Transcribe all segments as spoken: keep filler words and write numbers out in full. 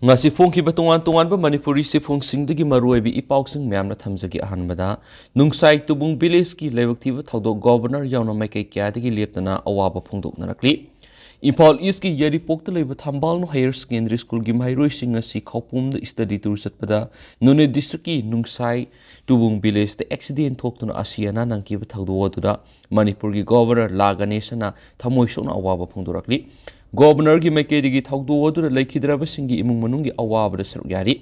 ꯉꯁꯤ ꯐꯣꯡꯈꯤꯕ ꯇꯣꯉꯥꯟ ꯇꯣꯉꯥꯟꯕ ꯃꯅꯤꯄꯨꯔꯤ ꯆꯦꯐꯣꯡꯁꯤꯡꯗꯒꯤ ꯃꯔꯨꯑꯣꯏꯕ ꯏ ꯄꯥꯎꯁꯤꯡ ꯃꯌꯥꯝꯅ ꯊꯝꯖꯒꯦ꯫ ꯑꯍꯥꯟꯕꯗ, ꯅꯨꯡꯁꯥꯏ ꯇꯨꯕꯨꯡ ꯚꯤꯂꯦꯖꯀꯤ ꯂꯥꯏꯕꯛ ꯊꯤꯕ ꯊꯧꯗꯣꯛ, ꯒꯣꯚꯔꯅꯔ ꯌꯥꯎꯅ ꯃꯥꯏꯀꯩ ꯀꯌꯥꯗꯒꯤ ꯂꯦꯞꯇꯅ ꯑꯋꯥꯕ ꯐꯣꯡꯗꯣꯛꯅꯔꯛꯂꯤ꯫ ꯏꯝꯐꯥꯜ ꯏꯁꯀꯤ ꯌꯥꯏꯔꯤꯄꯣꯛꯇ ꯂꯩꯕ ꯊꯝꯕꯥꯜꯅꯨ ꯍꯥꯌꯔ ꯁꯦꯀꯦꯟꯗꯔꯤ ꯁ꯭ꯀꯨꯜꯒꯤ ꯃꯍꯩꯔꯣꯏꯁꯤꯡ ꯑꯁꯤ ꯈꯧꯄꯨꯝꯗ ꯁ꯭ꯇꯗꯤ ꯇꯨꯔ ꯆꯠꯄꯗ ꯅꯣꯅꯦ ꯗꯤꯁꯇ꯭ꯔꯤꯛꯀꯤ ꯅꯨꯡꯁꯥꯏ ꯇꯨꯕꯨꯡ ꯚꯤꯂꯦꯖꯇ ꯑꯦꯛꯁꯤꯗꯦꯟ ꯊꯣꯛꯇꯨꯅ ꯑꯁꯤ ꯑꯅꯥ ꯅꯪꯈꯤꯕ ꯊꯧꯗꯣꯛ ꯑꯗꯨꯗ ꯃꯅꯤꯄꯨꯔꯒꯤ ꯒꯣꯚꯔꯅꯔ ꯂꯥ ꯒꯅꯦꯁꯟꯅ ꯊꯃꯣꯏ ꯁꯣꯛꯅ ꯑꯋꯥꯕ ꯐꯣꯡꯗꯣꯔꯛꯂꯤ꯫ ꯒꯣꯚꯔꯅꯔꯒꯤ ꯃꯥꯏꯀꯩꯗꯒꯤ ꯊꯧꯗꯣꯛ ꯑꯗꯨꯗ ꯂꯩꯈꯤꯗ꯭ꯔꯕꯁꯤꯡꯒꯤ ꯏꯃꯨꯡ ꯃꯅꯨꯡꯒꯤ ꯑꯋꯥꯕꯗ ꯁꯔꯨꯛ ꯌꯥꯔꯤ꯫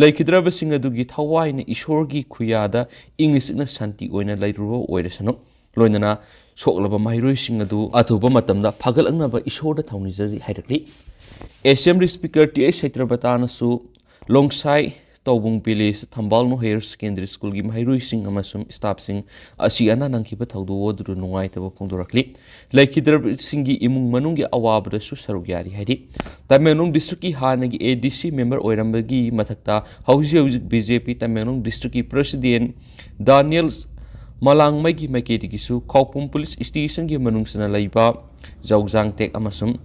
ꯂꯩꯈꯤꯗ꯭ꯔꯕꯁꯤꯡ ꯑꯗꯨꯒꯤ ꯊꯋꯥꯏꯅ ꯏꯁꯣꯔꯒꯤ ꯈꯨꯌꯥꯗ ꯏꯪꯅ ꯆꯤꯛꯅ ꯁꯥꯟꯇꯤ ꯑꯣꯏꯅ ꯂꯩꯔꯨꯕ ꯑꯣꯏꯔꯁꯅꯨ꯫ ꯂꯣꯏꯅꯅ ꯁꯣꯛꯂꯕ ꯃꯍꯩꯔꯣꯏꯁꯤꯡ ꯑꯗꯨ ꯑꯊꯨꯕ ꯃꯇꯝꯗ ꯐꯒꯠꯂꯛꯅꯕ ꯏꯁꯣꯔꯗ ꯊꯧꯅꯤꯖꯔꯤ ꯍꯥꯏꯔꯛꯂꯤ꯫ ꯑꯦꯁꯦꯝꯕ꯭ꯂꯤ ꯁ꯭ꯄꯤꯀꯔ ꯇꯤ ꯑꯩꯆ ꯁꯇ꯭ꯌꯕ꯭ꯔꯇꯥꯅꯁꯨ Longsai Taobung village Thambalnu higher secondary ꯁ꯭ꯀꯨꯜꯒꯤ ꯃꯍꯩꯔꯣꯏꯁꯤꯡ ꯑꯃꯁꯨꯡ ꯁ꯭ꯇꯥꯐꯁꯤꯡ ꯑꯁꯤ ꯑꯅꯥ ꯅꯪꯈꯤꯕ ꯊꯧꯗꯣꯛ ꯑꯗꯨꯗ ꯅꯨꯡꯉꯥꯏꯇꯕ ꯐꯣꯡꯗꯣꯔꯛꯂꯤ꯫ ꯂꯩꯈꯤꯗ꯭ꯔꯕꯁꯤꯡꯒꯤ ꯏꯃꯨꯡ ꯃꯅꯨꯡꯒꯤ ꯑꯋꯥꯕꯗꯁꯨ ꯁꯔꯨꯛ ꯌꯥꯔꯤ ꯍꯥꯏꯔꯤ꯫ ꯇꯃꯦꯡꯂꯣꯡ ꯗꯤꯁꯇ꯭ꯔꯤꯛꯀꯤ ꯍꯥꯟꯅꯒꯤ ꯑꯦ ꯗꯤ ꯁꯤ ꯃꯦꯝꯕꯔ ꯑꯣꯏꯔꯝꯕꯒꯤ ꯃꯊꯛꯇ ꯍꯧꯖꯤꯛ ꯍꯧꯖꯤꯛ ꯕꯤ ꯖꯦ ꯄꯤ ꯇꯃꯦꯡꯂꯣꯡ ꯗꯤꯁꯇ꯭ꯔꯤꯛꯀꯤ ꯄ꯭ꯔꯦꯁꯤꯗꯦꯟ ꯗꯥꯅꯤꯌꯦꯜ ꯃꯂꯥꯡꯃꯩꯒꯤ ꯃꯥꯏꯀꯩꯗꯒꯤꯁꯨ ꯈꯧꯄꯨꯝ ꯄꯨꯂꯤꯁ ꯁ꯭ꯇꯦꯁꯟꯒꯤ ꯃꯅꯨꯡꯁꯤꯅ ꯂꯩꯕ ꯖꯧꯖꯥꯡ ꯇꯦꯛ ꯑꯃꯁꯨꯡ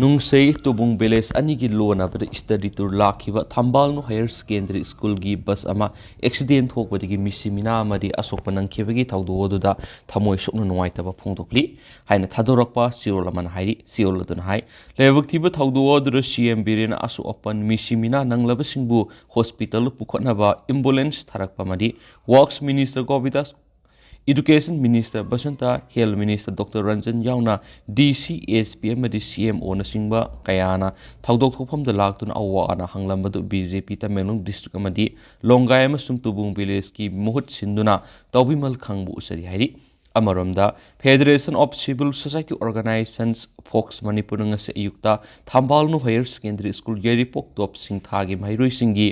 ꯅꯨꯡꯁꯩ ꯇꯨꯕꯨꯡ ꯚꯤꯂꯦꯖ ꯑꯅꯤꯒꯤ ꯂꯣꯟꯅꯕꯗ ꯁ꯭ꯇꯗꯤ ꯇꯨꯔ ꯂꯥꯛꯈꯤꯕ ꯊꯝꯕꯥꯜꯅꯨ ꯍꯥꯌꯔ ꯁꯦꯀꯦꯟꯗꯔꯤ ꯁ꯭ꯀꯨꯜꯒꯤ ꯕꯁ ꯑꯃ ꯑꯦꯛꯁꯤꯗꯦꯟ ꯊꯣꯛꯄꯗꯒꯤ ꯃꯤꯁꯤ ꯃꯤꯅꯥ ꯑꯃꯗꯤ ꯑꯁꯣꯛꯄ ꯅꯪꯈꯤꯕꯒꯤ ꯊꯧꯗꯣꯛ ꯑꯗꯨꯗ ꯊꯃꯣꯏ ꯁꯣꯛꯅ ꯅꯨꯡꯉꯥꯏꯇꯕ ꯐꯣꯡꯗꯣꯛꯂꯤ ꯍꯥꯏꯅ ꯊꯥꯗꯣꯔꯛꯄ ꯆꯦꯔꯣꯜ ꯑꯃꯅ ꯍꯥꯏꯔꯤ꯫ ꯆꯦꯔꯣꯜ ꯑꯗꯨꯅ ꯍꯥꯏ, ꯂꯥꯏꯕꯛ ꯊꯤꯕ ꯊꯧꯗꯣꯛ ꯑꯗꯨꯗ ꯁꯤ ꯑꯦꯝ ꯕꯤꯔꯦꯟꯅ ꯑꯁꯣꯛ ꯑꯄꯟ ꯃꯤꯁꯤ ꯃꯤꯅꯥ ꯅꯪꯂꯕꯁꯤꯡꯕꯨ ꯍꯣꯁꯄꯤꯇꯥꯜꯗ ꯄꯨꯈꯠꯅꯕ ꯑꯦꯝꯕꯨꯂꯦꯟꯁ ꯊꯥꯔꯛꯄ ꯑꯃꯗꯤ works minister Govindas, education minister Basanta, health minister doctor Ranjan ꯌꯥꯎꯅ ꯗꯤ ꯁꯤ, ꯑꯦꯁ ꯄꯤ ꯑꯃꯗꯤ ꯁꯤ ꯑꯦꯝ ꯑꯣꯅꯆꯤꯡꯕ ꯀꯌꯥꯅ ꯊꯧꯗꯣꯛ ꯊꯣꯛꯐꯝꯗ ꯂꯥꯛꯇꯨꯅ ꯑꯋꯥ ꯑꯅꯥ ꯍꯪꯂꯝꯕꯗꯨ ꯕꯤ ꯖꯦ ꯄꯤ ꯇꯃꯦꯡꯂꯣꯡ ꯗꯤꯁꯇ꯭ꯔꯤꯛ ꯑꯃꯗꯤ ꯂꯣꯡꯒꯥꯏ ꯑꯃꯁꯨꯡ ꯇꯨꯕꯨꯡ ꯚꯤꯂꯦꯖꯀꯤ ꯃꯍꯨꯠ ꯁꯤꯟꯗꯨꯅ ꯇꯧꯕꯤꯃꯜ ꯈꯪꯕ ꯎꯠꯆꯔꯤ ꯍꯥꯏꯔꯤ꯫ ꯑꯃꯔꯣꯝꯗ, federation of civil society organisations, fox, ꯃꯅꯤꯄꯨꯔꯅ ꯉꯁꯤ ꯑꯌꯨꯛꯇ ꯊꯝꯕꯥꯜꯅꯨ ꯍꯥꯌꯔ ꯁꯦꯀꯦꯟꯗꯔꯤ ꯁ꯭ꯀꯨꯜ ꯌꯥꯏꯔꯤꯄꯣꯛ ꯇꯣꯞ ꯁꯤꯡꯊꯥꯒꯤ ꯃꯍꯩꯔꯣꯏꯁꯤꯡꯒꯤ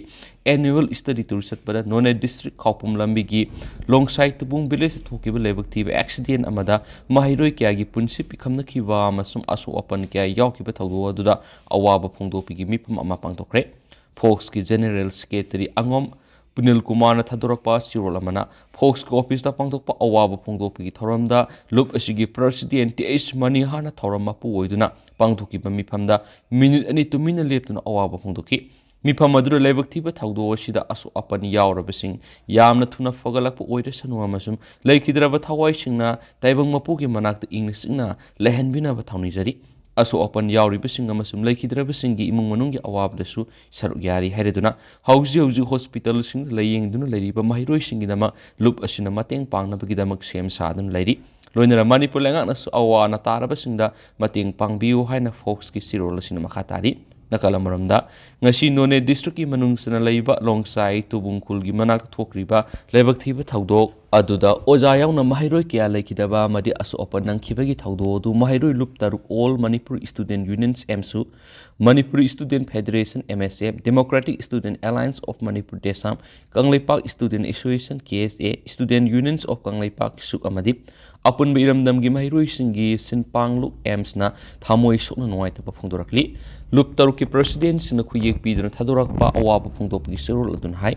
ꯑꯦꯅꯨꯋꯦꯜ ꯁ꯭ꯇꯗꯤ ꯇꯨꯔ ꯆꯠꯄꯗ ꯅꯣꯅꯦ ꯗꯤꯁꯇ꯭ꯔꯤꯛ ꯈꯥꯎꯄꯨꯝ ꯂꯝꯕꯤꯒꯤ ꯂꯣꯡꯁꯥꯏ ꯇꯨꯕꯨꯡ ꯚꯤꯂꯦꯖꯇ ꯊꯣꯛꯈꯤꯕ ꯂꯥꯏꯕꯛ ꯊꯤꯕ ꯑꯦꯛꯁꯤꯗꯦꯟ ꯑꯃꯗ ꯃꯍꯩꯔꯣꯏ ꯀꯌꯥꯒꯤ ꯄꯨꯟꯁꯤ ꯄꯤꯈꯝꯅꯈꯤꯕ ꯑꯃꯁꯨꯡ ꯑꯁꯣꯛ ꯑꯄꯟ ꯀꯌꯥ ꯌꯥꯎꯈꯤꯕ ꯊꯧꯗꯣꯛ ꯑꯗꯨꯗ ꯑꯋꯥꯕ ꯐꯣꯡꯗꯣꯛꯄꯒꯤ ꯃꯤꯐꯝ ꯑꯃ ꯄꯥꯡꯊꯣꯛꯈ꯭ꯔꯦ꯫ ꯐꯣꯛꯁꯀꯤ ꯖꯦꯅꯔꯦꯜ ꯁꯦꯀ꯭ꯔꯦꯇꯔꯤ ꯑꯉꯣꯝ ꯄꯨꯅꯤꯜ ꯀꯨꯃꯥꯔꯅ ꯊꯥꯗꯣꯔꯛꯄ ꯆꯦꯔꯣꯜ ꯑꯃꯅ ꯐꯣꯛꯁꯀꯤ ꯑꯣꯐꯤꯁꯇ ꯄꯥꯡꯊꯣꯛꯄ ꯑꯋꯥꯕ ꯐꯣꯡꯗꯣꯛꯄꯒꯤ ꯊꯧꯔꯝꯗ ꯂꯨꯞ ꯑꯁꯤꯒꯤ ꯄ꯭ꯔꯁꯤꯗꯦꯟ ꯇꯤ ꯑꯩꯆ ꯃꯅꯤꯍꯥꯔꯅ ꯊꯧꯔꯝ ꯃꯄꯨ ꯑꯣꯏꯗꯨꯅ ꯄꯥꯡꯊꯣꯛꯈꯤꯕ ꯃꯤꯐꯝꯗ ꯃꯤꯅꯤꯠ ꯑꯅꯤ ꯇꯨꯃꯤꯟꯅ ꯂꯦꯞꯇꯨꯅ ꯑꯋꯥꯕ ꯐꯣꯡꯗꯣꯛꯈꯤ꯫ ꯃꯤꯐꯝ ꯑꯗꯨꯗ ꯂꯥꯏꯕꯛ ꯊꯤꯕ ꯊꯧꯗꯣꯛ ꯑꯁꯤꯗ ꯑꯁꯣꯛ ꯑꯄꯟ ꯌꯥꯎꯔꯕꯁꯤꯡ ꯌꯥꯝꯅ ꯊꯨꯅ ꯐꯒꯠꯂꯛꯄ ꯑꯣꯏꯔꯁꯅꯨ ꯑꯃꯁꯨꯡ ꯂꯩꯈꯤꯗ꯭ꯔꯕ ꯊꯋꯥꯏꯁꯤꯡꯅ ꯇꯥꯏꯕꯪ ꯃꯄꯨꯒꯤ ꯃꯅꯥꯛꯇ ꯏꯪꯅ ꯆꯤꯛꯅ ꯂꯩꯍꯟꯕꯤꯅꯕ ꯊꯧꯅꯤꯖꯔꯤ꯫ ꯑꯁꯣꯛ ꯑꯄꯟ ꯌꯥꯎꯔꯤꯕꯁꯤꯡ ꯑꯃꯁꯨꯡ ꯂꯩꯈꯤꯗ꯭ꯔꯕꯁꯤꯡꯒꯤ ꯏꯃꯨꯡ ꯃꯅꯨꯡꯒꯤ ꯑꯋꯥꯕꯗꯁꯨ ꯁꯔꯨꯛ ꯌꯥꯔꯤ ꯍꯥꯏꯔꯗꯨꯅ ꯍꯧꯖꯤꯛ ꯍꯧꯖꯤꯛ ꯍꯣꯁꯄꯤꯇꯥꯜꯁꯤꯡꯗ ꯂꯥꯌꯦꯡꯗꯨꯅ ꯂꯩꯔꯤꯕ ꯃꯍꯩꯔꯣꯏꯁꯤꯡꯒꯤꯗꯃꯛ ꯂꯨꯞ ꯑꯁꯤꯅ ꯃꯇꯦꯡ ꯄꯥꯡꯅꯕꯒꯤꯗꯃꯛ ꯁꯦꯝ ꯁꯥꯗꯨꯅ ꯂꯩꯔꯤ꯫ ꯂꯣꯏꯅꯅ ꯃꯅꯤꯄꯨꯔ ꯂꯩꯉꯥꯛꯅꯁꯨ ꯑꯋꯥ ꯑꯅꯥ ꯇꯥꯔꯕꯁꯤꯡꯗ ꯃꯇꯦꯡ ꯄꯥꯡꯕꯤꯌꯨ ꯍꯥꯏꯅ ꯐꯣꯛꯁꯀꯤ ꯆꯦꯔꯣꯜ ꯑꯁꯤꯅ ꯃꯈꯥ ꯇꯥꯔꯤ꯫ ꯅꯥꯀꯜ ꯑꯃꯔꯣꯝꯗ, ꯉꯁꯤ ꯅꯣꯅꯦ ꯗꯤꯁꯇ꯭ꯔꯤꯛꯀꯤ ꯃꯅꯨꯡ ꯆꯟꯅ ꯂꯩꯕ ꯂꯣꯡꯁꯥꯏ ꯇꯨꯕꯨꯡ ꯈꯨꯜꯒꯤ ꯃꯅꯥꯛꯇ ꯊꯣꯛꯈ꯭ꯔꯤꯕ ꯂꯥꯏꯕꯛ ꯊꯤꯕ ꯊꯧꯗꯣꯛ ꯑꯗꯨꯗ ꯑꯣꯖꯥ ꯌꯥꯎꯅ ꯃꯍꯩꯔꯣꯏ ꯀꯌꯥ ꯂꯩꯈꯤꯗꯕ ꯑꯃꯗꯤ ꯑꯁꯣꯛ ꯑꯄꯟ ꯅꯪꯈꯤꯕꯒꯤ ꯊꯧꯗꯣꯛ ꯑꯗꯨ ꯃꯍꯩꯔꯣꯏ ꯂꯨꯞ ꯇꯔꯨꯛ, All Manipur Student Unions, AMSU, Manipur Student Federation, M S F, Democratic Student Alliance of Manipur, DESAM, Kangleipak Student Association, K S A, Student Unions of Kangleipak, SUK, ꯑꯃꯗꯤ ꯑꯄꯨꯟꯕ ꯏꯔꯝꯗꯝꯒꯤ ꯃꯍꯩꯔꯣꯏꯁꯤꯡꯒꯤ ꯁꯤꯟꯄꯥꯡꯂꯨꯞ ꯑꯦꯝꯁꯅ ꯊꯃꯣꯏ ꯁꯣꯛꯅ ꯅꯨꯡꯉꯥꯏꯇꯕ ꯐꯣꯡꯗꯣꯔꯛꯂꯤ꯫ ꯂꯨꯞ ꯇꯔꯨꯛꯀꯤ ꯄ꯭ꯔꯁꯤꯗꯦꯟꯁꯤꯡꯅ ꯈꯨꯌꯦꯛ ꯄꯤꯗꯨꯅ ꯊꯥꯗꯣꯔꯛꯄ ꯑꯋꯥꯕ ꯐꯣꯡꯗꯣꯛꯄꯒꯤ ꯆꯦꯔꯣꯜ ꯑꯗꯨꯅ ꯍꯥꯏ,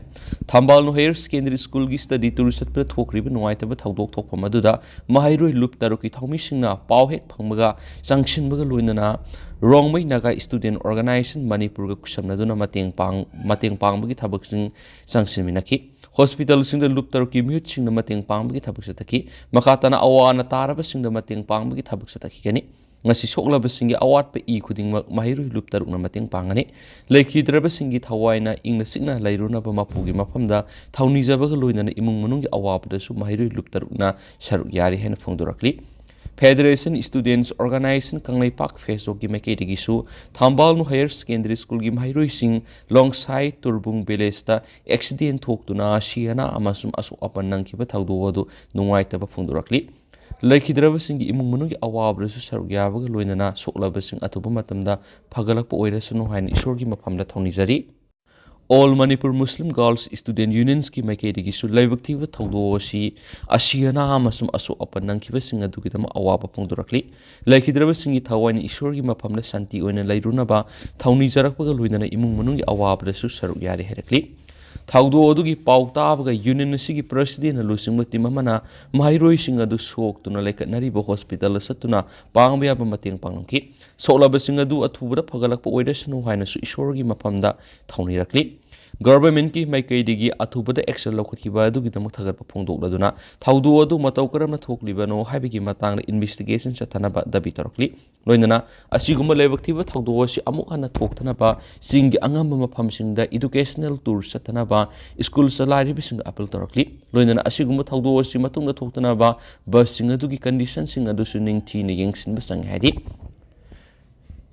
ꯊꯝꯕꯥꯜꯅꯨ ꯍꯥꯌꯔ ꯁꯦꯀꯦꯟꯗꯔꯤ ꯁ꯭ꯀꯨꯜꯒꯤ ꯁ꯭ꯇꯗꯤ ꯇꯨꯔ ꯆꯠꯄꯗ ꯊꯣꯛꯈ꯭ꯔꯤꯕ ꯅꯨꯡꯉꯥꯏꯇꯕ ꯊꯧꯗꯣꯛ ꯊꯣꯛꯐꯝ ꯑꯗꯨꯗ ꯃꯍꯩꯔꯣꯏ ꯂꯨꯞ ꯇꯔꯨꯛꯀꯤ ꯊꯧꯃꯤꯁꯤꯡꯅ ꯄꯥꯎ ꯍꯦꯛ ꯐꯪꯕꯒ ꯆꯪꯁꯤꯟꯕꯒ ꯂꯣꯏꯅꯅ ꯔꯣꯡꯃꯩ ꯅꯥꯒꯥ ꯁ꯭ꯇꯨꯗꯦꯟꯠ ꯑꯣꯔꯒꯅꯥꯏꯖꯦꯁꯟ ꯃꯅꯤꯄꯨꯔꯒ ꯈꯨꯠꯁꯝꯅꯗꯨꯅ ꯃꯇꯦꯡ ꯄꯥꯡ-, ꯃꯇꯦꯡ ꯄꯥꯡꯕꯒꯤ ꯊꯕꯛꯁꯤꯡ ꯆꯪꯁꯤꯟꯃꯤꯟꯅꯈꯤ꯫ ꯍꯣꯁꯄꯤꯇꯥꯜꯁꯤꯡꯗ ꯂꯨꯞ ꯇꯔꯨꯛꯀꯤ ꯃꯤꯍꯨꯠꯁꯤꯡꯅ ꯃꯇꯦꯡ ꯄꯥꯡꯕꯒꯤ ꯊꯕꯛ ꯆꯠꯊꯈꯤ꯫ ꯃꯈꯥ ꯇꯥꯅ ꯑꯋꯥ ꯑꯅꯥ ꯇꯥꯔꯕꯁꯤꯡꯗ ꯃꯇꯦꯡ ꯄꯥꯡꯕꯒꯤ ꯊꯕꯛ ꯆꯠꯊꯈꯤꯒꯅꯤ꯫ ꯉꯁꯤ ꯁꯣꯛꯂꯕꯁꯤꯡꯒꯤ ꯑꯋꯥꯠꯄ ꯏ ꯈꯨꯗꯤꯡꯃꯛ ꯃꯍꯩꯔꯣꯏ ꯂꯨꯞ ꯇꯔꯨꯛꯅ ꯃꯇꯦꯡ ꯄꯥꯡꯒꯅꯤ꯫ ꯂꯩꯈꯤꯗ꯭ꯔꯕꯁꯤꯡꯒꯤ ꯊꯋꯥꯏꯅ ꯏꯪꯅ ꯆꯤꯛꯅ ꯂꯩꯔꯨꯅꯕ ꯃꯄꯨꯒꯤ ꯃꯐꯝꯗ ꯊꯧꯅꯤꯖꯕꯒ ꯂꯣꯏꯅꯅ ꯏꯃꯨꯡ ꯃꯅꯨꯡꯒꯤ ꯑꯋꯥꯕꯗꯁꯨ ꯃꯍꯩꯔꯣꯏ ꯂꯨꯞ ꯇꯔꯨꯛꯅ ꯁꯔꯨꯛ ꯌꯥꯔꯤ ꯍꯥꯏꯅ ꯐꯣꯡꯗꯣꯔꯛꯂꯤ꯫ ꯐꯦꯗꯔꯦꯁꯟ ꯁ꯭ꯇꯨꯗꯦꯟꯠꯁ ꯑꯣꯔꯒꯅꯥꯏꯖꯦꯁꯟ ꯀꯪꯂꯩꯄꯥꯛ ꯐꯦꯁꯕꯨꯛꯀꯤ ꯃꯥꯏꯀꯩꯗꯒꯤꯁꯨ ꯊꯝꯕꯥꯜꯅꯨ ꯍꯥꯌꯔ ꯁꯦꯀꯦꯟꯗꯔꯤ ꯁ꯭ꯀꯨꯜꯒꯤ ꯃꯍꯩꯔꯣꯏꯁꯤꯡ ꯂꯣꯡꯁꯥꯏ ꯇꯨꯔꯕꯨꯡ ꯚꯤꯂꯦꯖꯇ ꯑꯦꯛꯁꯤꯗꯦꯟ ꯊꯣꯛꯇꯨꯅ ꯁꯤ ꯑꯅꯥ ꯑꯃꯁꯨꯡ ꯑꯁꯣꯛ ꯑꯄꯟ ꯅꯪꯈꯤꯕ ꯊꯧꯗꯣꯛ ꯑꯗꯨ ꯅꯨꯡꯉꯥꯏꯇꯕ ꯐꯣꯡꯗꯣꯔꯛꯂꯤ꯫ ꯂꯩꯈꯤꯗ꯭ꯔꯕꯁꯤꯡꯒꯤ ꯏꯃꯨꯡ ꯃꯅꯨꯡꯒꯤ ꯑꯋꯥꯕꯗꯁꯨ ꯁꯔꯨꯛ ꯌꯥꯕꯒ ꯂꯣꯏꯅꯅ ꯁꯣꯛꯂꯕꯁꯤꯡ ꯑꯊꯨꯕ ꯃꯇꯝꯗ ꯐꯒꯠꯂꯛꯄ ꯑꯣꯏꯔꯁꯅꯨ ꯍꯥꯏꯅ ꯏꯁꯣꯔꯒꯤ ꯃꯐꯝꯗ ꯊꯧꯅꯤꯖꯔꯤ꯫ All Manipur Muslim Girls Student Unionsꯀꯤ ꯃꯥꯏꯀꯩꯗꯒꯤꯁꯨ ꯂꯥꯏꯕꯛ ꯊꯤꯕ ꯊꯧꯗꯣꯛ ꯑꯁꯤ ꯑꯁꯤ ꯑꯅꯥ ꯑꯃꯁꯨꯡ ꯑꯁꯣꯛ ꯑꯄꯟ ꯅꯪꯈꯤꯕꯁꯤꯡ ꯑꯗꯨꯒꯤꯗꯃꯛ ꯑꯋꯥꯕ ꯐꯣꯡꯗꯣꯔꯛꯂꯤ꯫ ꯂꯩꯈꯤꯗ꯭ꯔꯕꯁꯤꯡꯒꯤ ꯊꯋꯥꯏꯅ ꯏꯁꯣꯔꯒꯤ ꯃꯐꯝꯗ ꯁꯥꯟꯇꯤ ꯑꯣꯏꯅ ꯂꯩꯔꯨꯅꯕ ꯊꯧꯅꯤꯖꯔꯛꯄꯒ ꯂꯣꯏꯅꯅ ꯏꯃꯨꯡ ꯃꯅꯨꯡꯒꯤ ꯑꯋꯥꯕꯗꯁꯨ ꯁꯔꯨꯛ ꯌꯥꯔꯤ ꯍꯥꯏꯔꯛꯂꯤ꯫ ꯊꯧꯗꯣꯛ ꯑꯗꯨꯒꯤ ꯄꯥꯎ ꯇꯥꯕꯒ ꯌꯨꯅꯤꯌꯟ ꯑꯁꯤꯒꯤ ꯄ꯭ꯔꯁꯤꯗꯦꯟꯅ ꯂꯨꯆꯤꯡꯕ ꯇꯤꯝ ꯑꯃꯅ ꯃꯍꯩꯔꯣꯏꯁꯤꯡ ꯑꯗꯨ ꯁꯣꯛꯇꯨꯅ ꯂꯩꯈꯠꯅꯔꯤꯕ ꯍꯣꯁꯄꯤꯇꯥꯜꯗ ꯆꯠꯇꯨꯅ ꯄꯥꯡꯕ ꯌꯥꯕ ꯃꯇꯦꯡ ꯄꯥꯡꯂꯝꯈꯤ꯫ ꯁꯣꯛꯂꯕꯁꯤꯡ ꯑꯗꯨ ꯑꯊꯨꯕꯗ ꯐꯒꯠꯂꯛꯄ ꯑꯣꯏꯔꯁꯅꯨ ꯍꯥꯏꯅꯁꯨ ꯏꯁꯣꯔꯒꯤ ꯃꯐꯝꯗ ꯊꯧꯅꯤꯔꯛꯂꯤ꯫ ꯒꯚꯔꯟꯃꯦꯟꯠꯀꯤ ꯃꯥꯏꯀꯩꯗꯒꯤ ꯑꯊꯨꯕꯗ ꯑꯦꯛꯁꯟ ꯂꯧꯈꯠꯈꯤꯕ ꯑꯗꯨꯒꯤꯗꯃꯛ ꯊꯥꯒꯠꯄ ꯐꯣꯡꯗꯣꯛꯂꯗꯨꯅ ꯊꯧꯗꯣꯛ ꯑꯗꯨ ꯃꯇꯧ ꯀꯔꯝꯅ ꯊꯣꯛꯂꯤꯕꯅꯣ ꯍꯥꯏꯕꯒꯤ ꯃꯇꯥꯡꯗ ꯏꯟꯚꯦꯁꯇꯤꯒꯦꯁꯟ ꯆꯠꯊꯅꯕ ꯗꯥꯕꯤ ꯇꯧꯔꯛꯂꯤ꯫ ꯂꯣꯏꯅꯅ ꯑꯁꯤꯒꯨꯝꯕ ꯂꯥꯏꯕꯛ ꯊꯤꯕ ꯊꯧꯗꯣꯛ ꯑꯁꯤ ꯑꯃꯨꯛ ꯍꯟꯅ ꯊꯣꯛꯇꯅꯕ ꯆꯤꯡꯒꯤ ꯑꯉꯝꯕ ꯃꯐꯝꯁꯤꯡꯗ ꯏꯗꯨꯀꯦꯁꯅꯦꯜ ꯇꯨꯔ ꯆꯠꯇꯅꯕ ꯁ꯭ꯀꯨꯜ ꯆꯂꯥꯏꯔꯤꯕꯁꯤꯡꯗ ꯑꯄꯤꯜ ꯇꯧꯔꯛꯂꯤ꯫ ꯂꯣꯏꯅꯅ ꯑꯁꯤꯒꯨꯝꯕ ꯊꯧꯗꯣꯛ ꯑꯁꯤ ꯃꯇꯨꯡꯗ ꯊꯣꯛꯇꯅꯕ ꯕꯁꯁꯤꯡ ꯑꯗꯨꯒꯤ ꯀꯟꯗꯤꯁꯟꯁꯤꯡ ꯑꯗꯨꯁꯨ ꯅꯤꯡꯊꯤꯅ ꯌꯦꯡꯁꯤꯟꯕ ꯆꯪꯉꯤ ꯍꯥꯏꯔꯤ꯫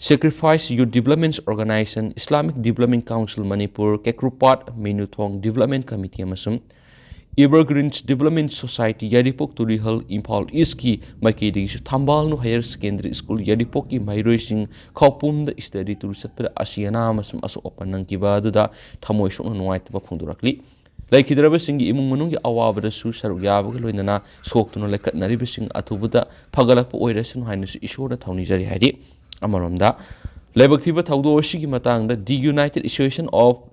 Sacrifice Youth Development Organization, Islamic Development Council Manipur, ꯀꯦꯀ꯭ꯔꯨꯄꯥꯠ, ꯃꯤꯅꯨꯊꯣꯡ Development Committee ꯑꯃꯁꯨꯡ Evergreens Development Society, ꯌꯥꯏꯔꯤꯄꯣꯛ ꯇꯨꯔꯤꯍꯜ, ꯏꯝꯐꯥꯜ ꯏꯁꯀꯤ ꯃꯥꯏꯀꯩꯗꯒꯤꯁꯨ ꯊꯝꯕꯥꯜꯅꯨ ꯍꯥꯌꯔ ꯁꯦꯀꯦꯟꯗꯔꯤ ꯁ꯭ꯀꯨꯜ ꯌꯥꯏꯔꯤꯄꯣꯛꯀꯤ ꯃꯍꯩꯔꯣꯏꯁꯤꯡ ꯈꯧꯄꯨꯝꯗ ꯁ꯭ꯇꯗꯤ ꯇꯨꯔ ꯆꯠꯄꯗ ꯑꯁꯤ ꯑꯅꯥ ꯑꯃꯁꯨꯡ ꯑꯁꯣꯛ ꯑꯄꯟ ꯅꯪꯈꯤꯕ ꯑꯗꯨꯗ ꯊꯃꯣꯏ ꯁꯣꯛꯅ ꯅꯨꯡꯉꯥꯏꯇꯕ ꯐꯣꯡꯗꯣꯔꯛꯂꯤ꯫ ꯂꯩꯈꯤꯗ꯭ꯔꯕꯁꯤꯡꯒꯤ ꯏꯃꯨꯡ ꯃꯅꯨꯡꯒꯤ ꯑꯋꯥꯕꯗꯁꯨ ꯁꯔꯨꯛ ꯌꯥꯕꯒ ꯂꯣꯏꯅꯅ ꯁꯣꯛꯇꯨꯅ ꯂꯩꯈꯠꯅꯔꯤꯕꯁꯤꯡ ꯑꯊꯨꯕꯗ ꯐꯒꯠꯂꯛꯄ ꯑꯣꯏꯔꯁꯅꯨ ꯍꯥꯏꯅꯁꯨ ꯏꯁꯣꯔꯗ ꯊꯧꯅꯤꯖꯔꯤ ꯍꯥꯏꯔꯤ꯫ ꯑꯃꯔꯣꯝꯗ, ꯂꯥꯏꯕꯛ ꯊꯤꯕ ꯊꯧꯗꯣꯛ ꯑꯁꯤꯒꯤ ꯃꯇꯥꯡꯗ The United Association of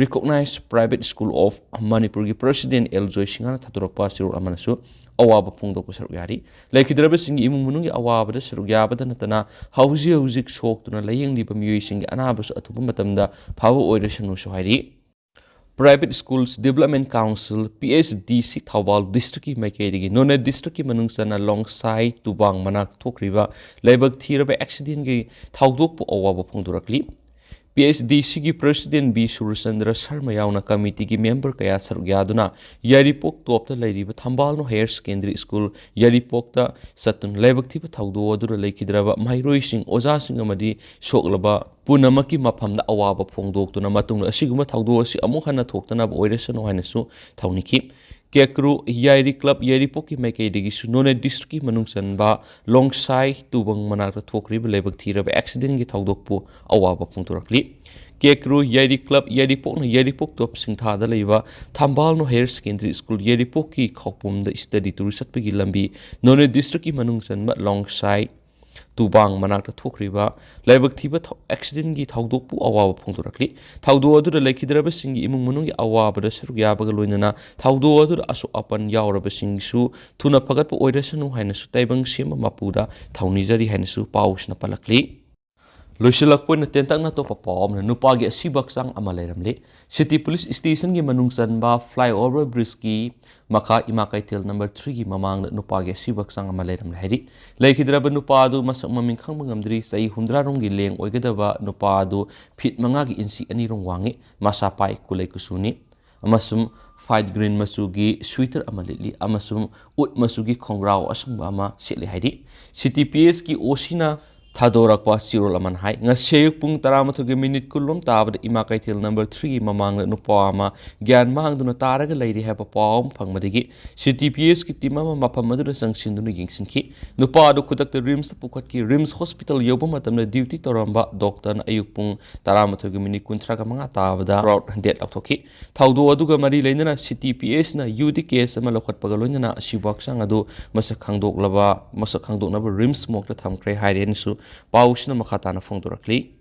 Recognized Private School of ꯃꯅꯤꯄꯨꯔꯒꯤ ꯄ꯭ꯔꯁꯤꯗꯦꯟ ꯑꯦꯜ ꯖꯣꯏꯁꯤꯡꯍꯅ ꯊꯥꯗꯣꯔꯛꯄ ꯆꯦꯔꯣꯜ ꯑꯃꯅꯁꯨ ꯑꯋꯥꯕ ꯐꯣꯡꯗꯣꯛꯄ ꯁꯔꯨꯛ ꯌꯥꯔꯤ꯫ ꯂꯩꯈꯤꯗ꯭ꯔꯕꯁꯤꯡꯒꯤ ꯏꯃꯨꯡ ꯃꯅꯨꯡꯒꯤ ꯑꯋꯥꯕꯗ ꯁꯔꯨꯛ ꯌꯥꯕꯗ ꯅꯠꯇꯅ ꯍꯧꯖꯤꯛ ꯍꯧꯖꯤꯛ ꯁꯣꯛꯇꯨꯅ ꯂꯥꯌꯦꯡꯂꯤꯕ ꯃꯤꯑꯣꯏꯁꯤꯡꯒꯤ ꯑꯅꯥꯕꯁꯨ ꯑꯊꯨꯕ ꯃꯇꯝꯗ ꯐꯕ ꯑꯣꯏꯔꯁꯅꯨꯁꯨ ꯍꯥꯏꯔꯤ꯫ Private Schools Development Council, P H D C, Thoubal ꯗꯤꯁꯇ꯭ꯔꯤꯛꯀꯤ ꯃꯥꯏꯀꯩꯗꯒꯤ ꯅꯣꯅꯦ ꯗꯤꯁꯇ꯭ꯔꯤꯛꯀꯤ ꯃꯅꯨꯡ ꯆꯟꯅ ꯂꯣꯡꯁꯥꯏ ꯇꯨꯕꯥꯡ ꯃꯅꯥꯛ ꯊꯣꯛꯈ꯭ꯔꯤꯕ ꯂꯥꯏꯕꯛ ꯊꯤꯔꯕ ꯑꯦꯛꯁꯤꯗꯦꯟꯒꯤ ꯊꯧꯗꯣꯛꯄꯨ ꯑꯋꯥꯕ ꯐꯣꯡꯗꯣꯔꯛꯂꯤ꯫ P H D Cꯒꯤ ꯄ꯭ꯔꯁꯤꯗꯦꯟ ꯕꯤ ꯁꯨꯔꯆꯟꯗ꯭ꯔ ꯁꯔꯃ ꯌꯥꯎꯅ ꯀꯃꯤꯇꯤꯒꯤ ꯃꯦꯝꯕꯔ ꯀꯌꯥ ꯁꯔꯨꯛ ꯌꯥꯗꯨꯅ ꯌꯥꯏꯔꯤꯄꯣꯛ ꯇꯣꯞꯇ ꯂꯩꯔꯤꯕ ꯊꯝꯕꯥꯜꯅꯨ ꯍꯥꯌꯔ ꯁꯦꯀꯦꯟꯗꯔꯤ ꯁ꯭ꯀꯨꯜ ꯌꯥꯏꯔꯤꯄꯣꯛꯇ ꯆꯠꯇꯨꯅ ꯂꯥꯏꯕꯛ ꯊꯤꯕ ꯊꯧꯗꯣꯛ ꯑꯗꯨꯗ ꯂꯩꯈꯤꯗ꯭ꯔꯕ ꯃꯍꯩꯔꯣꯏꯁꯤꯡ, ꯑꯣꯖꯥꯁꯤꯡ ꯑꯃꯗꯤ ꯁꯣꯛꯂꯕ ꯄꯨꯝꯅꯃꯛꯀꯤ ꯃꯐꯝꯗ ꯑꯋꯥꯕ ꯐꯣꯡꯗꯣꯛꯇꯨꯅ ꯃꯇꯨꯡꯗ ꯑꯁꯤꯒꯨꯝꯕ ꯊꯧꯗꯣꯛ ꯑꯁꯤ ꯑꯃꯨꯛ ꯍꯟꯅ ꯊꯣꯛꯇꯅꯕ ꯑꯣꯏꯔꯁꯅꯨ ꯍꯥꯏꯅꯁꯨ ꯊꯧꯅꯤꯈꯤ꯫ ꯀꯦꯀ꯭ꯔꯨ ꯌꯥꯏꯔꯤ ꯀ꯭ꯂꯕ ꯌꯥꯏꯔꯤꯄꯣꯛꯀꯤ ꯃꯥꯏꯀꯩꯗꯒꯤꯁꯨ ꯅꯣꯅꯦ ꯗꯤꯁꯇ꯭ꯔꯤꯛꯀꯤ ꯃꯅꯨꯡ ꯆꯟꯕ ꯂꯣꯡꯁꯥꯏ ꯇꯨꯕꯪ ꯃꯅꯥꯛꯇ ꯊꯣꯛꯈ꯭ꯔꯤꯕ ꯂꯥꯏꯕꯛ ꯊꯤꯔꯕ ꯑꯦꯛꯁꯤꯗꯦꯟꯒꯤ ꯊꯧꯗꯣꯛꯄꯨ ꯑꯋꯥꯕ ꯐꯣꯡꯗꯣꯔꯛꯂꯤ꯫ ꯀꯦꯀ꯭ꯔꯨ ꯌꯥꯏꯔꯤ ꯀ꯭ꯂꯕ ꯌꯥꯏꯔꯤꯄꯣꯛꯅ ꯌꯥꯏꯔꯤꯄꯣꯛ ꯇꯣꯞ ꯁꯤꯡꯊꯥꯗ ꯂꯩꯕ ꯊꯝꯕꯥꯜꯅꯨ ꯍꯥꯌꯔ ꯁꯦꯀꯦꯟꯗꯔꯤ ꯁ꯭ꯀꯨꯜ ꯌꯥꯏꯔꯤꯄꯣꯛꯀꯤ ꯈꯧꯄꯨꯝꯗ ꯁ꯭ꯇꯗꯤ ꯇꯨꯔ ꯆꯠꯄꯒꯤ ꯂꯝꯕꯤ ꯅꯣꯅꯦ ꯗꯤꯁꯇ꯭ꯔꯤꯛꯀꯤ ꯃꯅꯨꯡ ꯆꯟꯕ ꯂꯣꯡꯁꯥꯏ ꯇꯨꯕꯥꯡ ꯃꯅꯥꯛꯇ ꯊꯣꯛꯈ꯭ꯔꯤꯕ ꯂꯥꯏꯕꯛ ꯊꯤꯕ ꯊꯧ-, ꯑꯦꯛꯁꯤꯗꯦꯟꯒꯤ ꯊꯧꯗꯣꯛꯄꯨ ꯑꯋꯥꯕ ꯐꯣꯡꯗꯣꯔꯛꯂꯤ꯫ ꯊꯧꯗꯣꯛ ꯑꯗꯨꯗ ꯂꯩꯈꯤꯗ꯭ꯔꯕꯁꯤꯡꯒꯤ ꯏꯃꯨꯡ ꯃꯅꯨꯡꯒꯤ ꯑꯋꯥꯕꯗ ꯁꯔꯨꯛ ꯌꯥꯕꯒ ꯂꯣꯏꯅꯅ ꯊꯧꯗꯣꯛ ꯑꯗꯨꯗ ꯑꯁꯣꯛ ꯑꯄꯟ ꯌꯥꯎꯔꯕꯁꯤꯡꯁꯨ ꯊꯨꯅ ꯐꯒꯠꯄ ꯑꯣꯏꯔꯁꯅꯨ ꯍꯥꯏꯅꯁꯨ ꯇꯥꯏꯕꯪ ꯁꯦꯝꯕ ꯃꯄꯨꯗ ꯊꯧꯅꯤꯖꯔꯤ ꯍꯥꯏꯅꯁꯨ ꯄꯥꯎꯁꯤꯅ ꯄꯜꯂꯛꯂꯤ꯫ ꯂꯣꯏꯁꯤꯜꯂꯛꯄ ꯑꯣꯏꯅ ꯇꯦꯟꯇꯛꯅ ꯑꯇꯣꯞꯄ ꯄꯥꯎ ꯑꯃꯅ, ꯅꯨꯄꯥꯒꯤ ꯑꯁꯤꯕ ꯍꯛꯆꯥꯡ ꯑꯃ ꯂꯩꯔꯝꯂꯤ꯫ ꯁꯤꯇꯤ ꯄꯨꯂꯤꯁ ꯁ꯭ꯇꯦꯁꯟꯒꯤ ꯃꯅꯨꯡ ꯆꯟꯕ ꯐ꯭ꯂꯥꯏꯑꯣꯚꯔ ꯕ꯭ꯔꯤꯖꯀꯤ ꯃꯈꯥ ꯏꯃꯥ ꯀꯩꯊꯦꯜ ꯅꯝꯕꯔ ꯊ꯭ꯔꯤꯒꯤ ꯃꯃꯥꯡꯗ ꯅꯨꯄꯥꯒꯤ ꯑꯁꯤꯕ ꯍꯛꯆꯥꯡ ꯑꯃ ꯂꯩꯔꯝꯂꯦ ꯍꯥꯏꯔꯤ꯫ ꯂꯩꯈꯤꯗ꯭ꯔꯕ ꯅꯨꯄꯥ ꯑꯗꯨ ꯃꯁꯛ ꯃꯃꯤꯡ ꯈꯪꯕ ꯉꯝꯗ꯭ꯔꯤ꯫ ꯆꯍꯤ ꯍꯨꯝꯗ꯭ꯔꯥ ꯔꯣꯝꯒꯤ ꯂꯦꯡ ꯑꯣꯏꯒꯗꯕ ꯅꯨꯄꯥ ꯑꯗꯨ ꯐꯤꯠ ꯃꯉꯥꯒꯤ ꯏꯟꯆꯤ ꯑꯅꯤ ꯔꯣꯝ ꯋꯥꯡꯉꯤ꯫ ꯃꯁꯥ ꯄꯥꯏ, ꯀꯨꯂꯩ ꯀꯨꯆꯨꯅꯤ ꯑꯃꯁꯨꯡ ꯐꯥꯏꯠ ꯒ꯭ꯔꯤꯟ ꯃꯆꯨꯒꯤ ꯁ꯭ꯋꯤꯇꯔ ꯑꯃ ꯂꯤꯠꯂꯤ ꯑꯃꯁꯨꯡ ꯎꯠ ꯃꯆꯨꯒꯤ ꯈꯣꯡꯒ꯭ꯔꯥꯎ ꯑꯁꯪꯕ ꯑꯃ ꯁꯦꯠꯂꯤ ꯍꯥꯏꯔꯤ꯫ ꯁꯤꯇꯤ ꯄꯤ ꯑꯦꯁꯀꯤ ꯑꯣ ꯁꯤꯅ ꯊꯥꯗꯣꯔꯛꯄ ꯆꯦꯔꯣꯜ ꯑꯃꯅ ꯍꯥꯏ, ꯉꯁꯤ ꯑꯌꯨꯛ ꯄꯨꯡ ꯇꯔꯥꯃꯥꯊꯣꯏꯒꯤ ꯃꯤꯅꯤꯠ ꯀꯨꯟꯂꯣꯝ ꯇꯥꯕꯗ ꯏꯃꯥ ꯀꯩꯊꯦꯜ ꯅꯝꯕꯔ ꯊ꯭ꯔꯤꯒꯤ ꯃꯃꯥꯡꯗ ꯅꯨꯄꯥ ꯑꯃ ꯒ꯭ꯌꯥꯟ ꯃꯥꯡꯗꯨꯅ ꯇꯥꯔꯒ ꯂꯩꯔꯤ ꯍꯥꯏꯕ ꯄꯥꯎ ꯑꯃ ꯐꯪꯕꯗꯒꯤ ꯁꯤꯇꯤ ꯄꯤ ꯑꯦꯁꯀꯤ ꯇꯤꯝ ꯑꯃ ꯃꯐꯝ ꯑꯗꯨꯗ ꯆꯪꯁꯤꯟꯗꯨꯅ ꯌꯦꯡꯁꯤꯟꯈꯤ꯫ ꯅꯨꯄꯥ ꯑꯗꯨ ꯈꯨꯗꯛꯇ ꯔꯤꯝꯁꯇ ꯄꯨꯈꯠꯈꯤ꯫ ꯔꯤꯝꯁ ꯍꯣꯁꯄꯤꯇꯥꯜ ꯌꯧꯕ ꯃꯇꯝꯗ ꯗ꯭ꯌꯨꯇꯤ ꯇꯧꯔꯝꯕ ꯗꯣꯛꯇꯔꯅ ꯑꯌꯨꯛ ꯄꯨꯡ ꯇꯔꯥꯃꯥꯊꯣꯏꯒꯤ ꯃꯤꯅꯤꯠ ꯀꯨꯟꯊ꯭ꯔꯥꯒ ꯃꯉꯥ ꯇꯥꯕꯗ ꯀ꯭ꯔꯥꯎꯠ ꯗꯦꯠ ꯂꯥꯎꯊꯣꯛꯈꯤ꯫ ꯊꯧꯗꯣꯛ ꯑꯗꯨꯒ ꯃꯔꯤ ꯂꯩꯅꯅ ꯁꯤꯇꯤ ꯄꯤ ꯑꯦꯁꯅ ꯌꯨ ꯗꯤ ꯀꯦꯁ ꯑꯃ ꯂꯧꯈꯠꯄꯒ ꯂꯣꯏꯅꯅ ꯑꯁꯤꯕ ꯍꯛꯆꯥꯡ ꯑꯗꯨ ꯃꯁꯛ ꯈꯪꯗꯣꯛꯂꯕ, ꯃꯁꯛ ꯈꯪꯗꯣꯛꯅꯕ ꯔꯤꯝꯁ ꯃꯣꯔꯒꯇ ꯊꯝꯈ꯭ꯔꯦ ꯍꯥꯏꯔꯦꯅꯁꯨ ꯄꯥꯎꯁꯤꯅ ꯃꯈꯥ ꯇꯥꯅ ꯐꯣꯡꯗꯣꯔꯛꯂꯤ꯫